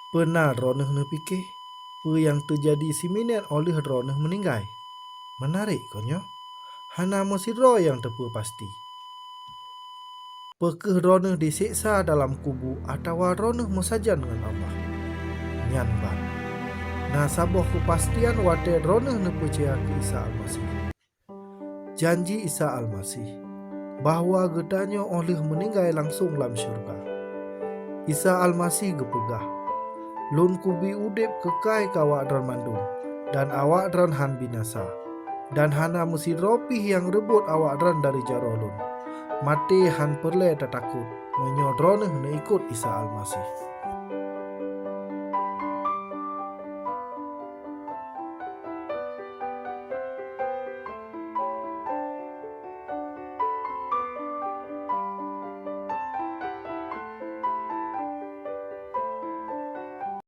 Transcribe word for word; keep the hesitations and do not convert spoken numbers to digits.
Peue na droeneueh neupike? Peue nyang teujadi siminét óh lheueh droeneueh meuninggai? Meunarek kon nyoe, hana meusidroe nyang teupeue pasti. Peu kheueh droeneueh jiseksa dalam kubu atawa droeneueh meusajan ngon Allah? Nyan ban. Na saboh keupastian watée droeneueh neupeucaya keu Isa Almaseh. Janji Isa Almaseh bahwa geutanyoe óh lheueh meuninggai langsong lam syeuruga. Isa Almaseh geupeugah, "Lôn kubi udeb keukai keu awakdroe mandum, dan awakdroe hán binasa. Dan hana meusidroe pih nyang reubot awakdroe dari jaroe Lôn. Maté hán peureulée tatakot meunyoe droeneueh neuikot Isa Almaseh."